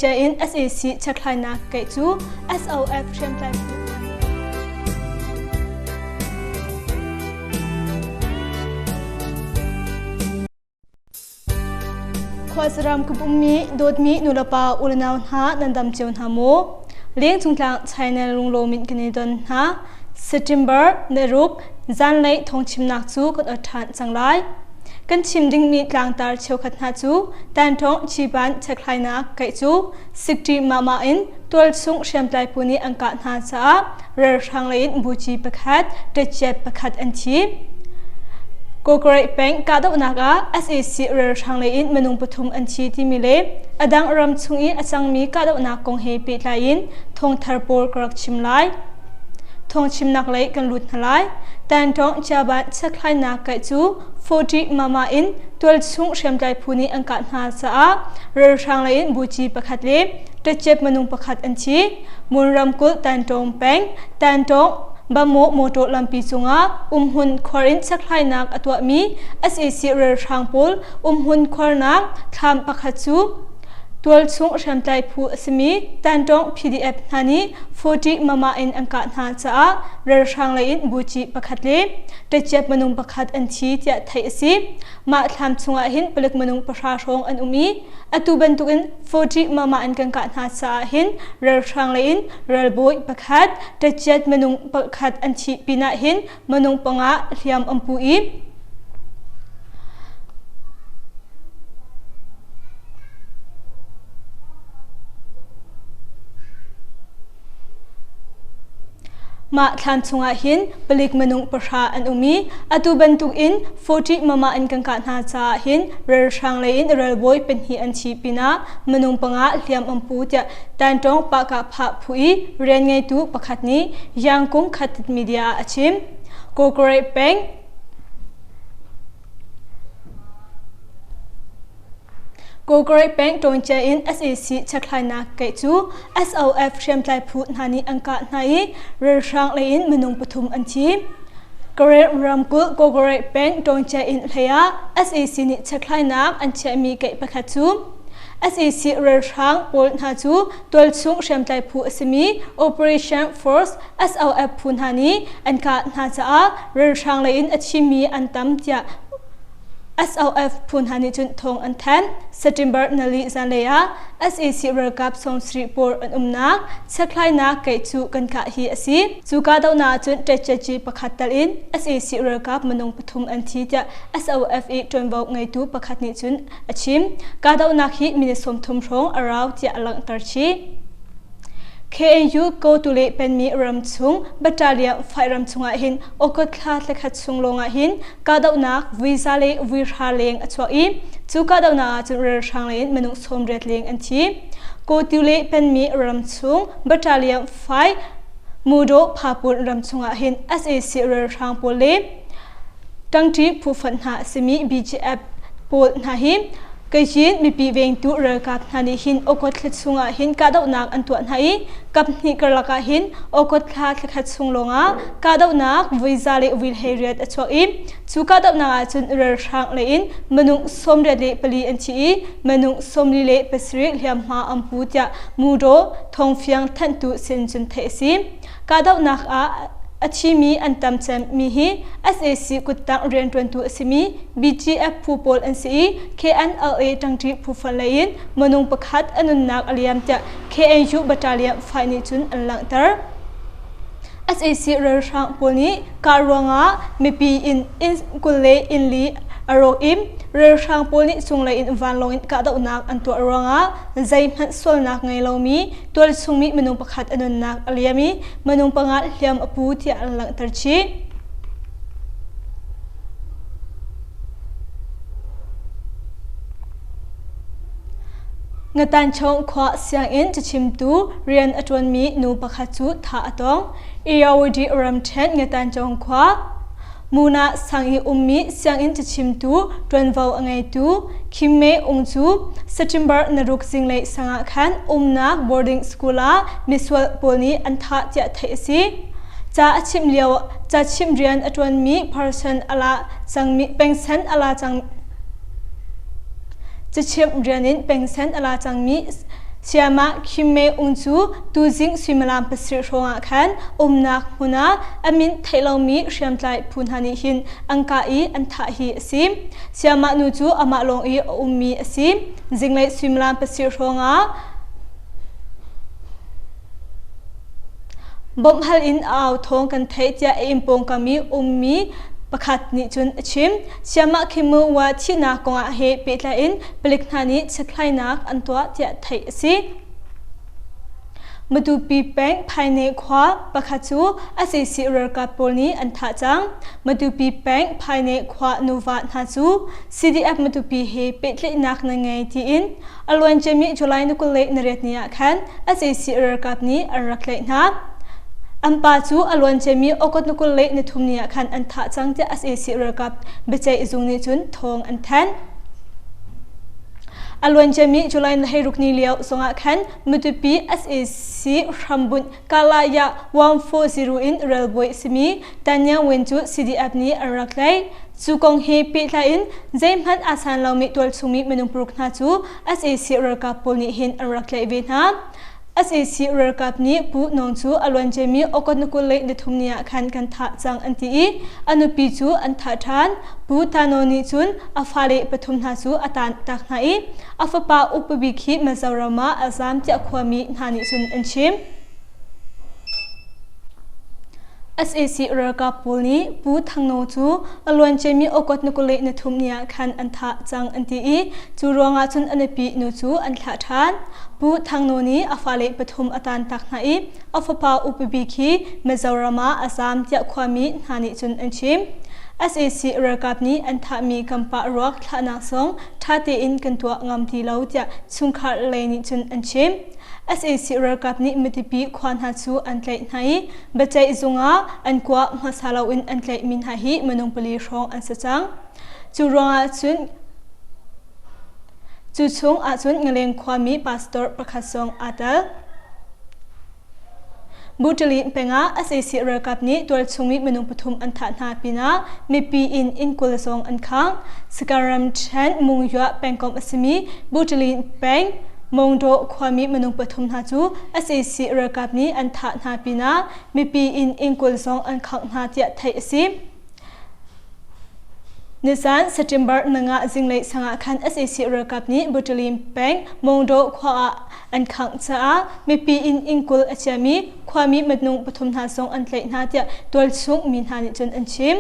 In sac chekhlainak keih cu SOF hriamtlai phu hna nih Khualsaram kup ummi dawtmi nulepa unau hna nan dam cio hna maw? Lengcungtlang China lunglawm in kan i don hna. September naruk zanlei thawngchimnak cu kan ot ṭhan cang lai. Kan chim dingmi tlangtar cheukhat hna cu Tanṭawng Chiban chekhlainak kaih cu Sikṭi mama in tualchung hriamtlai phu nih an kah hna caah ralhrang lei in buci pakhat, ṭetciat pakhat an thi. Kawkaraih peng kahdohnak ah sac ralhrang lei in minung pathum an thi timi le a dang ram chung i a cangmi kahdohnak kong he pehtlai in thawngthar pawl ka rak chim lai. Thawngchimnak lei kan lut hna lai. Tanṭawng Chiaban chekhlainak kaih cu 40 mama in tualchung hriamtlai phu nih an kah hna caah ralhrang lei in buci pakhat le ṭetcep minung pakhat an thi. Mon ramkulh Tanṭawng peng Tanṭawng Bamaw motor lampi cungah umhmun khuar in chekhlainak a tuahmi sac ralhrang pawl umhmun khuarnak thlam pakhat cu tualchung hriamtlai phu a simi Tanṭawng PDF hna nih 40 mama in an kah hna caah ralhrang lei in buci pakhat le ṭetciat minung pakhat an thi tiah theih a si. Mah thlam chungah hin palik minung pahra hrawng an um i atu bantukin 40 mama in kan kah hna caah hin ralhrang lei in ralbawi pakhat, ṭetciat minung pakhat an thih pinah hin minung panga hliam an pu i Mah thlam chungah hin palik minung pahra an um i atu bantukin 40 mama in kan kah hna caah hin ralhrang lei in ralbawi pahnih an thi pinah minung panga hliam an pu tiah Tantawng Pahkah Phah phu i rian ngeitu pakhat nih Yangkung Khatit Media ah a chim. Kawkaraih peng Kawkaraih peng Ṭawngcia in sac chekhlainak keih cu SOF hriamtlai phu hna nih an kah hna i ralhrang lei in minung pathum an thi. Karen ramkulh Kawkaraih peng Ṭawngcia in hlei ah sac nih chekhlainak an chiahmi keih pakhat cu sac ralhrang pawl hna cu tualchung hriamtlai phu a simi Operation Force SOF phu hna nih an kah hna caah ralhrang lei in a thimi an tam tiah SOF phu hna nih cun thawng an thanh. September nali zanlei ah sac ralkap 70 pawl an umnak chekhlainak keih cu kan kah hi a si. Cu kahdohnak ah cun ṭetciaci pakhat tal in sac ralkap minung pathum an thi tiah SOF i ṭuanvo ngeitu pakhat nih cun a chim. Kahdohnak hi minute 30 hrawng a rau tiah a langhter chih. KNU Kotule penmi ramchung battalion fai ram chungah hin August thla thlakhat chung lawngah hin kahdohnak vui za le vui hra leng a chuak i cu kahdohnak ah cun ralhrang lei in minung 80 leng an thi. Kotule penmi ramchung battalion fai Mudo Phapun ram chungah hin sac ralhrang pawl le ṭangṭi phufonh hna a simi BGF pawl hna hi Kachin mipi vengtu ralkap hna nih hin August thla chungah hin kahdohnak an tuah hna i kaphnih karlak ah hin August thla thlakhat chung lawngah kahdohnak voi za le voi 18 a chuak i cu kahdohnak ah cun ralhrang lei in minung 84 an thi i minung 47 hliamhma an pu tiah Mudaw thawngfiang thanhtu sin cun theih a si. Kahdohnak ah a thimi an tam cemmi hi sac kuttang rianṭuantu a simi BGF phu pawl an si i KNLA ṭangṭi phu fonh lei in minung pakhat a nunnak a liam tiah KNU Battalion fai nih cun an langhter. Sac ralhrang pawl nih kah ruangah mipi inn inn 20 le inn li a rawk i ralhrang pawl nih cunglei in vanlawng in kahdohnak an tuah ruangah zeihmanh sualnak ngei lomi tualchungmi minung pakhat a nunnak a liam i minung panga hliam a pu tiah an langhter chih. Ngatanchawng khua sianginn cachimtu rian a ṭuanmi nu pakhat cu thah a tong. Irrawaddy ramṭhen Ngatanchawng khua Muna sang i ummi sianginn cachimtu ṭuanvo a ngeitu Kim Mei Ung cu September naruk zinglei sangah khan umnak boarding school ah misual pawl nih an thah tiah theih a si. Ca a chimh lio ca chimh rian a ṭuanmi person a la cangmi pengsen a la cang cachimh rian in pengsen a la cangmi Sayamah Kim Mei Ung cu tuzing suimilam pasarih hrawngah khan umnak hmun ah a min theih lomi hriamtlai phu hna nih hin an kah i an thah hi a si. Sayamah nu cu amah lawng i a ummi a si. Zinglei suimilam pasarih hrawngah bawmhhal in a au thawng kan theih tiah a inn pawngkam i ummi pakhat nih cun a chim. Sayamah Kim Wa thihnak kongah he pehtlai in palik hna nih chekhlainak an tuah tiah theih a si. Matupi peng Phaine khua pakhat cu sac ralkap pawl nih an thah cang. Matupi peng Phaine khua nuva hna cu CDF Matupi he pehtlaihnak na ngei tiin a luanciami July ni 28 ni ah khan sac ralkap nih an rak tlaih hna. An pa cu a luanciami August ni 23 ni ah khan an thah cang tiah sac ralkap biaceih zung nih cun thawng an thanh. A luanciami July ni 16 ni lio zongah khan Matupi sac hrambunh Kalaya 140 in ralbawi simi Tanya Win cu CDF nih an rak tlaih. Cu kong he pehtlai in zeihmanh aa san lomi tualchungmi minung paruk hna cu sac ralkap pawl nih hin an rak tlaih ve hna. Sac ralkap nih Pu Nawng cu a luanciami August ni 23 ni ah khan kan thah cang an ti i a nupi cu an thah ṭhan. Pu Tano nih cun a fale pathum hna cu a tan tak hna i a fapa upa bik hi Mizoram ah a zaam tiah khuami hna nih cun an chim. Sac ralkap pawl nih Pu Thang Naw cu a luanciami August ni 23 ni ah khan an thah cang an ti i cu ruangah cun a nupi nu cu an thlah ṭhan. Pu Thang Naw nih a fale pathum a tantak hna i a fapa upa bik hi Mizoram ah a zaam tiah khuami hna nih cun an chim. Sac ralkap nih an thahmi kan pah ruak thlahnak zong ṭha tein kan tuah ngam ti lo tiah chungkhar lei nih cun an chim. Sac ralkap nih Matupi khua hna cu an tlaih hna i biaceih zung ah an kua hmasa loin an tlaihmi hna hi minung pali hrawng an si cang. Cu ruangah cun cu chung ahcun Ngaleng khuami pastor pakhat zong aa tel. Butali peng ah sac ralkap nih tualchung i minung pathum an thah hna pinah mipi inn inn 20 zong an khangh. Sagaing ramṭhen Mungyua pengkomh a simi Butali peng Mongdaw khuami minung pathum hna cu sac ralkap nih an thah hna pinah mipi inn inn 20 zong an khangh hna tiah theih a si. Nizan September nanga zinglei sangah khan sac ralkap nih Butali peng Mongdaw khua ah an khangh caah mipi inn inn 20 a ciami khuami minung pathum hna zong an tlaih hna tiah tualchung mi hna nih cun an chim.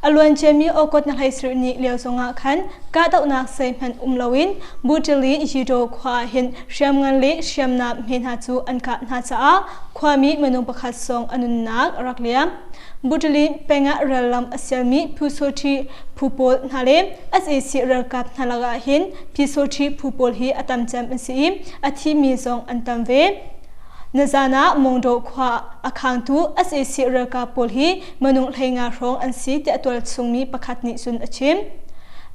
A luanciami August ni 17 ni lio zongah khan kahdohnak zeihmanh um loin Butali Yidaw khua ah hin hriamngan le hriamnam hme hna cu an kah hna caah khuami minung pakhat zong a nunnak a rak liam. Butali peng ah rallam a sialmi Phu phu pawl hna le sac ralkap hna lakah hin Phi phu pawl hi a tam cem an si i a thimi zong an tam ve. Nizan ah Mongdaw khua a khangtu sac ralkap pawl hi minung 15 hrawng an si tiah tualchungmi pakhat nih cun a chim.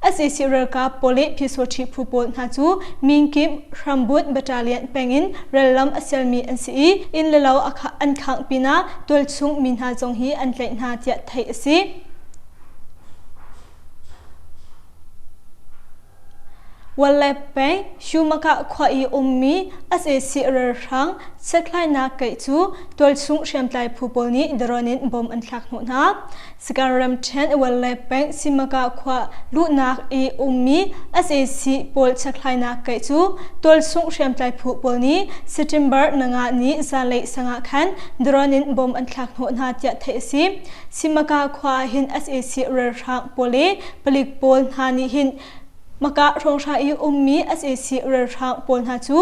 Sac ralkap pawl le Phi phu pawl hna cu Minkim Hrambut Battalion peng in rallam a sialmi an si i inn le lo an khangh pinah tualchung mi hna zong hi an tlaih hna tiah theih a si. Wallep peng Shumaka khua i ummi sac ralhrang chekhlainak keih cu tualchung hriamtlai phu pawl nih drone in bom an thlak hnawh hna. Sagaing ramṭhen Wallep peng Simaka khua luhnak i ummi sac pawl chekhlainak keih cu tualchung hriamtlai phu pawl nih September nanga ni zanlei sangah khan drone in bom an thlak hnawh hna tiah theih a si. Simaka khua ah hin sac ralhrang pawl le palik pawl hna nih hin Maka hrawnghrang i ummi sac ralhrang pawl hna cu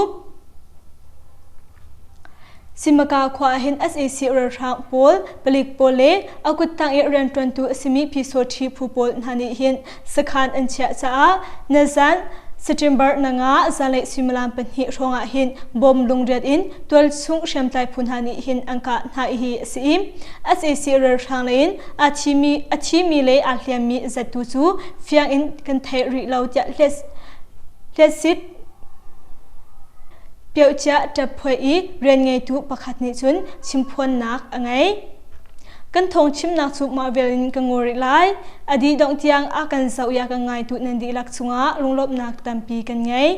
Simaka khua ah hin sac ralhrang pawl, palik pawl le a kuttang i rianṭuantu a simi Pyisaw phu pawl hna nih hin sakhan an chiah caah nizan September nanga zanlei suimilam pahnih hrawngah hin bom lungriat in tualchung hriamtlai phu hna nih hin an kah hna hi a si i sac ralhrang lei in a thimi le aa hliammi zattu cu fiang in kan thei rih lo tiah hletsit piohcia ṭaphuai i rian ngeitu pakhat nih cun chimphuannak a ngei. Kan thawng chimnak cu mah vial in ka ngol rih lai. A dih dongh tiang a kan zoh ya kan ngaitu nan dihlak cungah lunglawmhnak tampi kan ngei.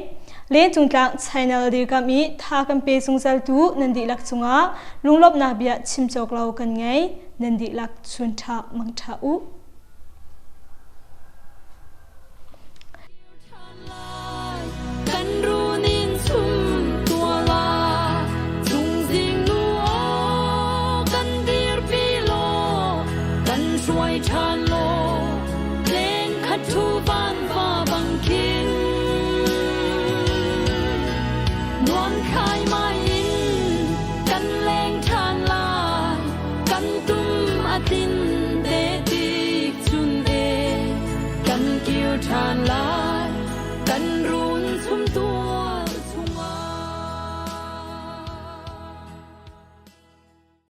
Lengcungtlang channel dirkamh i tha kan pe zungzaltu nan dihlak cungah lunglawmhnak bia chim cawk lo kan ngei. Nan dihlak chun ṭha mang ṭha u. Kan runin chum tuala chungzing nu aw kan dirpi law kan hruai ṭhan law leng khat thu van va bang khin nuam khai mai in kan leng ṭhan lai kan tum a tlin te tik chun e kan kir ṭhan lai.